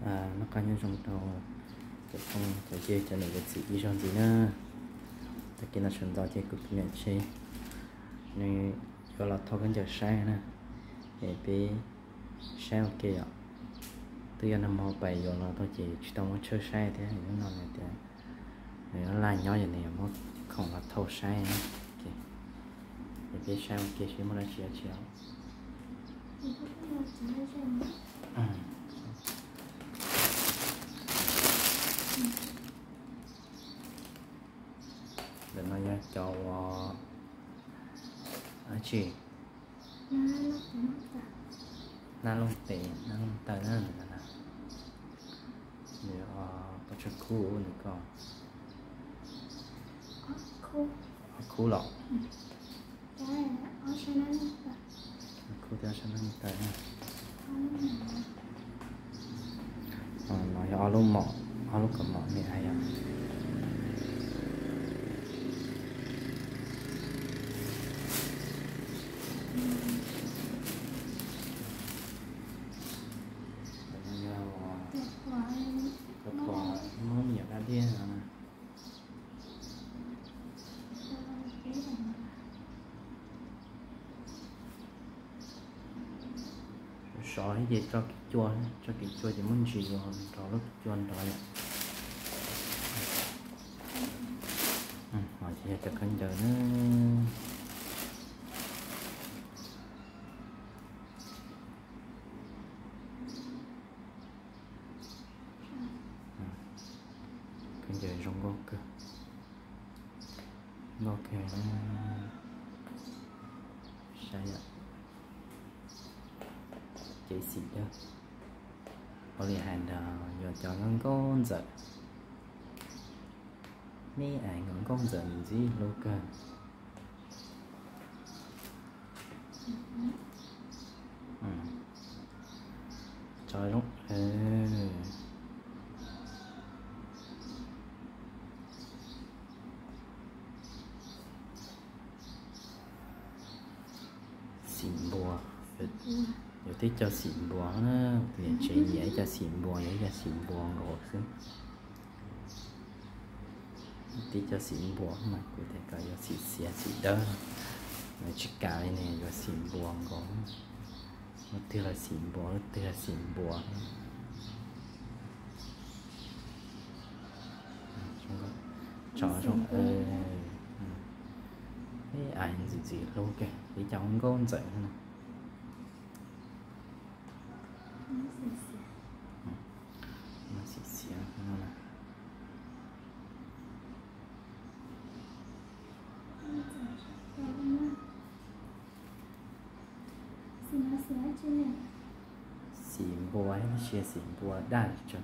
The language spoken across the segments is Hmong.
Noj qab nyob zoo rau cov phooj cov ywg cov niam cov txiv ib zaug ntxiv na. Tag kis no sawv ntxov ces kuv tus niam tsev nws yuav los thauj khaub ncaws saib na, es peb saib ua ke yom. Twb yog nag hmo pais yuav los tau ces tsis tau muab tshawb saib thiab, hnub no nws tias nws yuav laj nyob ces nws yuav muab khoom los thauj saib na. Es peb saib ua ke seb muaj dab tsi dab tsi os. Ntawm no yog cov uas dab tsi, hnab looj tes, hnab looj taw na, nws pov tseg khub nws ko, ob khub los, khub thiab ob sab hnab looj taw na. No yog ob lub mom, ob lub kaus mom me ais yom. Cov phuam muab me nyuam dab diab no na. Sov ces tso kev cua, tso kev cua ces muab ntsis ua nrov lub kev cua nrov yom. Ces yog cov khaub ncaws na. Khaub ncaws zoo nkauj kawg, nkauj kawg. Saib yom, cev xim dawb, ua li hais ntawd yog cov nkauj ntxawm, me ais nkauj ntxawm ntxim hlub kawg. Tso zoo. Xim npua, yuav tib co xim npua na. Tus niam tsev nyiam ib co xim npua, yuav ib co xim npua nkaus xwb. Tib co xim npua mas kuv tias kom yuav xim xiav xim dawb, nws tsis kam li ne, yuav xim npua nkaus. Lub twg los xim npua, lub twg los xim npua. Tso zoo. Ib ais ntxim ntxim hlub kawg, ib co nkauj ntxawm no. Xim xiav no na. Xim npua, tab sis xim npua daj tso.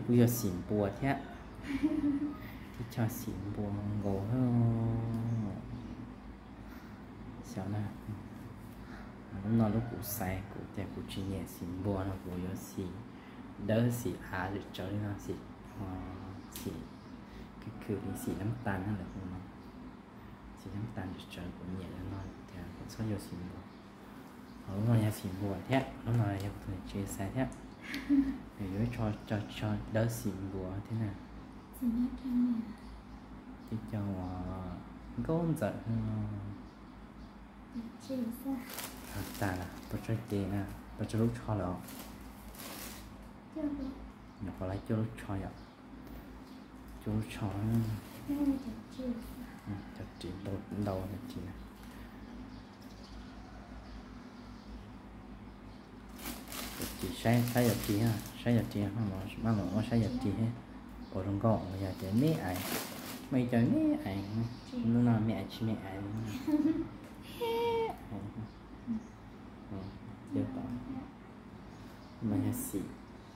Kuj yog xim npua thiab, tib co xim npua nkaus. Xyov na, lub no lub kuv xaiv, kuv tias kuv tsis nyiam xim npua no, kuv yuav xim dawb xim av zim tsawv li no, xim, xim khwm khwm li xim nab tas na lawm no. Xim nab tas zim tsawv kuv nyiam li no, tias kuv txhob yuav xim npua. Ho lub no yog xim npua thiab, lub no yog kuv tus niam tsev xaiv thiab. Nws yuav ib co dawb xim npua thiab na. Tib co uas nkauj ntxawm. Tag, tau tso ces na, tau tso lub tsho lawm. Nyuam qhuav lawv cuaj lub tsho yom. Cuaj lub tsho. Cov ris ntau, ntau cov ris na. Cov ris saib, saib yog ris, saib yog ris, maj mam ua saib yog ris thiab. Puas zoo nkauj los yog cov me ais, muaj ib co me ais, lub no me ais tsis me ais li. No yog xim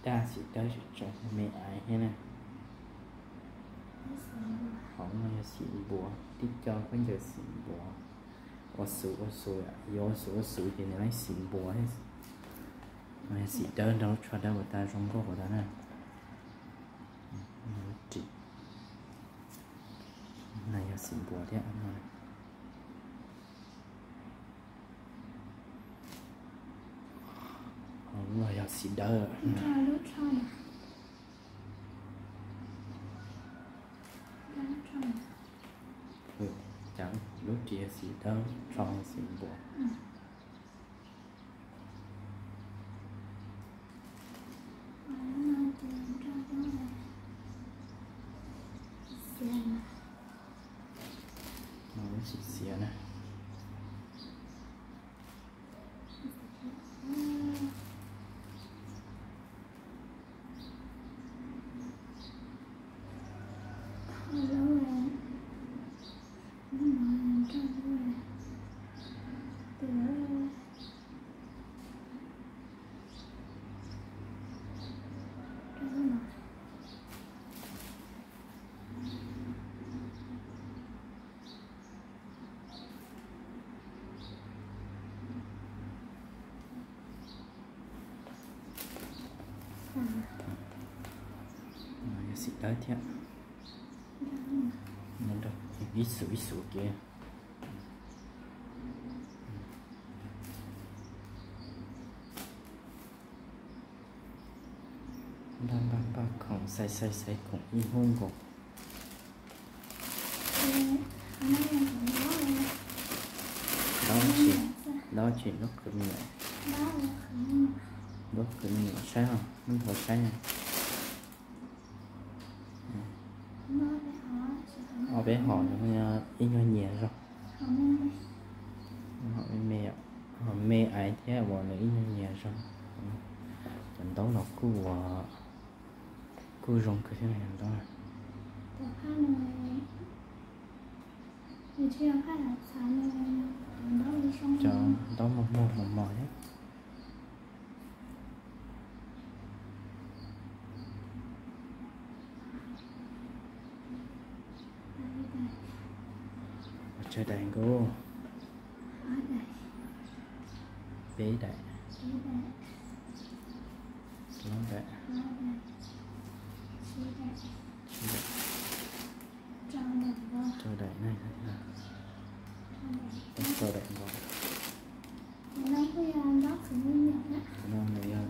daj xim dawb tsis tso me ais thiab na. Hauv no yog xim npua, tib co khaub ncaws xim npua. Ua xuv ua xuv, yuav ua xuv ua xuv ces nws laib xim npua thiab. No yog xim dawb nrog lub tsho dawb puas tas, zoo nkauj puas tas na. Xim npua thiab. Lub no yog xim dawb. Cas lub ris yog xim dawb, lub tsho xim npua. Lub xim xiav na. Yog xim dawb thiab. Ib xus ib xus kev. Npaj npaj npaj khoom, xaiv xaiv xaiv khoom ib hnub nkaus. Dob tsis, dob tsis, dob qhwv me nyuam. Dob qhwv me nyuam saib os, muab nthuav saib. Ob peb hom no ib nyuag nyias zog. Hom me me, hom me aiv thiab uas nws ib nyuag nyias zog. Cov ntaub no kuj ua, kuj zoo kawg thiab cov ntaub. Cov ntaub muag muag mos mos thiab. Pes tsawg daim nkaus? Peb daim. Plaub daim. Rau daim na, rau daim nkaus. Qhov no nws yog ntaub qhwv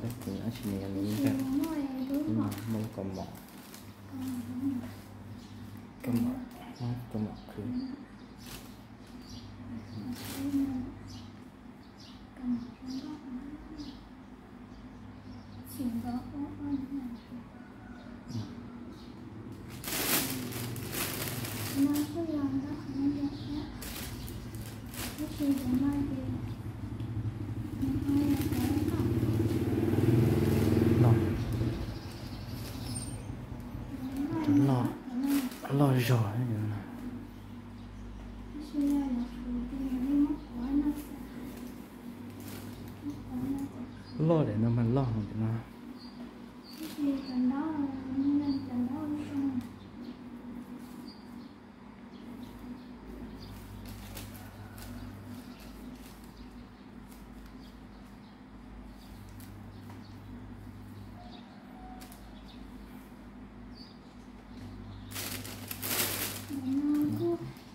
dab tsi, nws yog nws ib muaj lub kaus mom, kaus mom, kaus mom qhwv. Loj, loj, loj zog. Loj daim no mas loj heev no.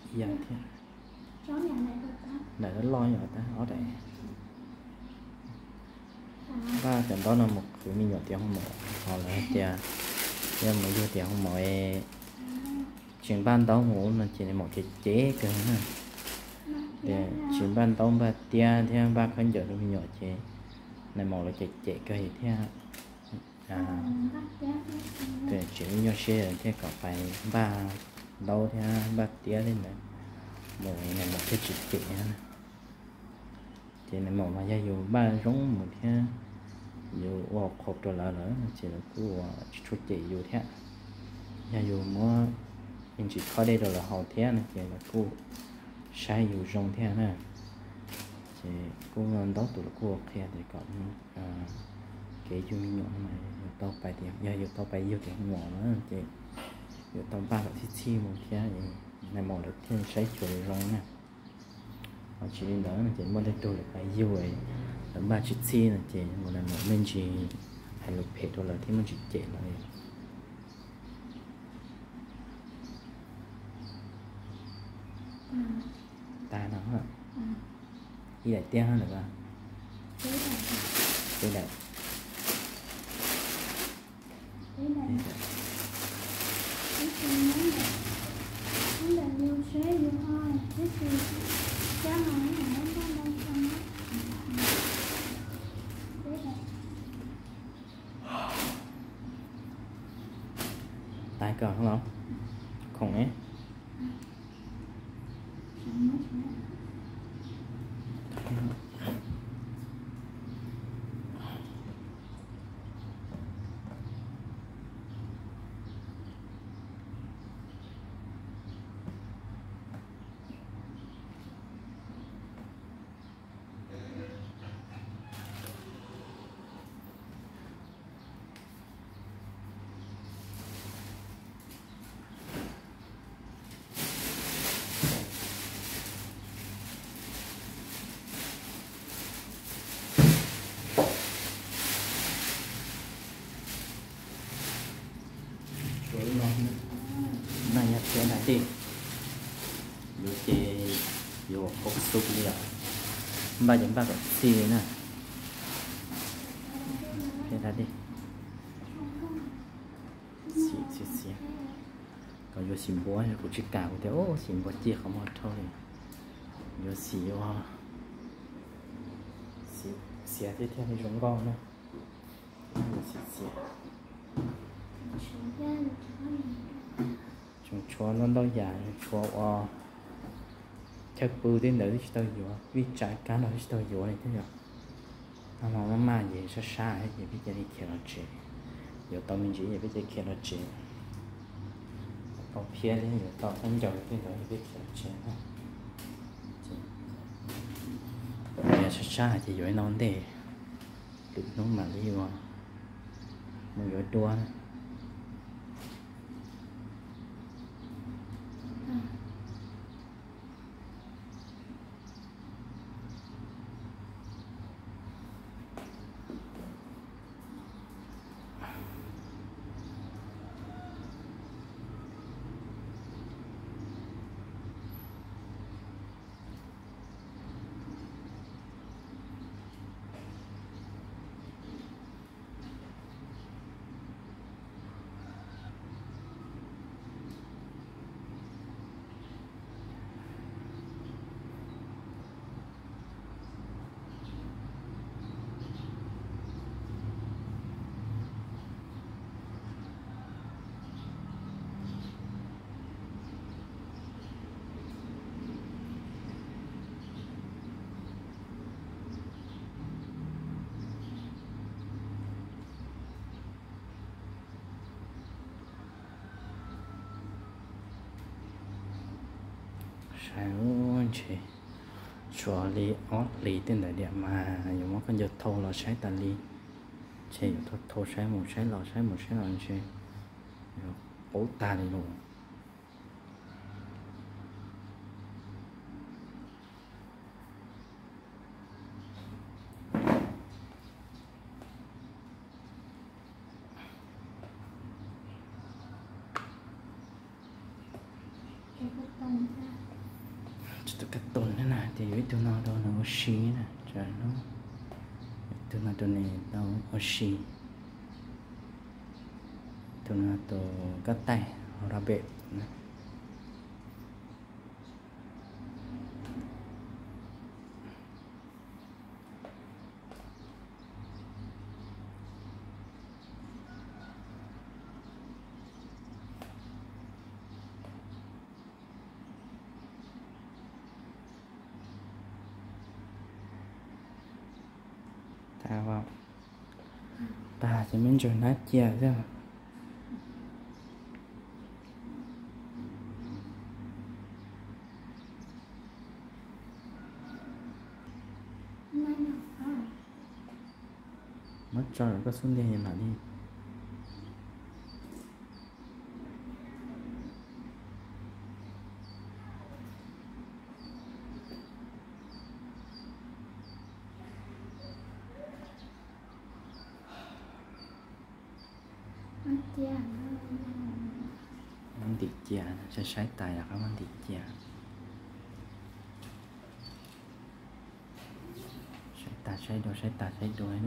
Ib yam thiab. Daim loj loj yom, tab ob daim. Npaj cov ntaub no mus qhwv me nyuam tiav hoo maum, ho lawv hais tias yog mus yug tiav hoo maum es tsis npaj ntaub mus no ces nws maum cem cem kawg na. Tias tsis npaj ntaub npaj tiab thiab npaj khaub ncaws rau me nyuam ces nws maum lawv cem cem kawg thiab. Ces tseem nyuaj siab thiaj kom pais npaj ntaub thiab npaj tiab li ntawd mus, nws maum thiaj tsis cem. Ces nws maum mas yog yus npaj zoo mus thiab yus ua qhov rau lawv lawm ces lawv kuj tsis tshua cem yus thiab. Yog yus muab me ntsis khob dej rau lawv haus thiab no ces lawv kuj saib yus zoo thiab na. Ces kuj ntaub tus lawv kuj qhia tias kom kev yug me nyuam no mas yus tau pais tias, yog yus tau pais yug tiav hoo maum na ces yus tau npaj kom txhij txhij mus thiab, nais maum lawv thiaj saib xyuas zoo na. Ho tsis li ntawd no ces muaj tej tug lawv pais yug, lawv npaj tsis txhij no ces mus nais maum me ntsis hais lus phem rau lawv thiab muaj ntsis cem lawv. Tag no, ib daim tiab lawm. Peb daim. Tag kawg los khoom ne. Noj nyab thiab na tij. Yuav ces yuav ua kaum xub li os. Npaj ces npaj kom txhij li na. Thiab na tij. Xim, xim, xim. Kom yuav xim npua, kuv tsis kam, kuv tias xim npua ci qhov muag dhau li. Yuav xim ua, xim xiav thiab thiaj li zoo nkauj na. Yuav xim xiav. Tseem tshuav ntau ntau yam, tshuav ua chaw pw tej ntawd twb tsis tau yuav, vij tsam kab no twb tsis tau yuav li thiab yom. No mas maj maj ces sab sab ces peb cia li khiav los tsev. Yuav tau me ntsis ces peb cia li khiav los tsev. Tau phiab thiab yuav tau khaub ncaws tej ntawd ces peb khiav los tsev na. Yog sab sab ces yuav ib no ntej, lwm hnub mam li ua, mus yuav dua na. Saib ub, ntshe tshuav li ob hlis tej ntawd diam mas yuav muab koj ncauj thau los saib tas li. Ntshe yuav thau thau saib mus saib los saib mus saib los ntshe yuav qub tag li lauj. Tsis tau kab toom thiab na, ces yuav ib tug no rau nws ua si na, tsam hnub ib tug no rau nws tau ua si, tus no tus kab taij rau pem na. Tag, tag ces me ntsis hnab cia xwb. Muab tso rau koj xub ntiag mam li. Muab ntim cia, saib saib tais rov qab muab ntim cia. Saib dua, saib tas saib dua,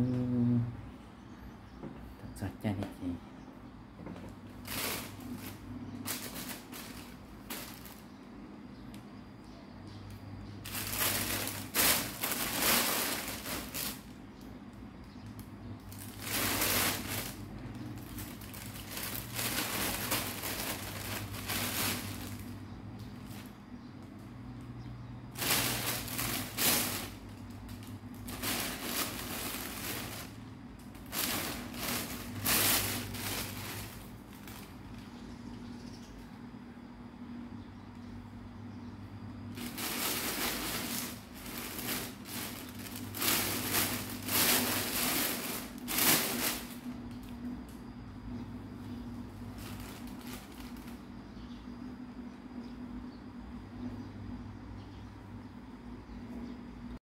txog caij li ces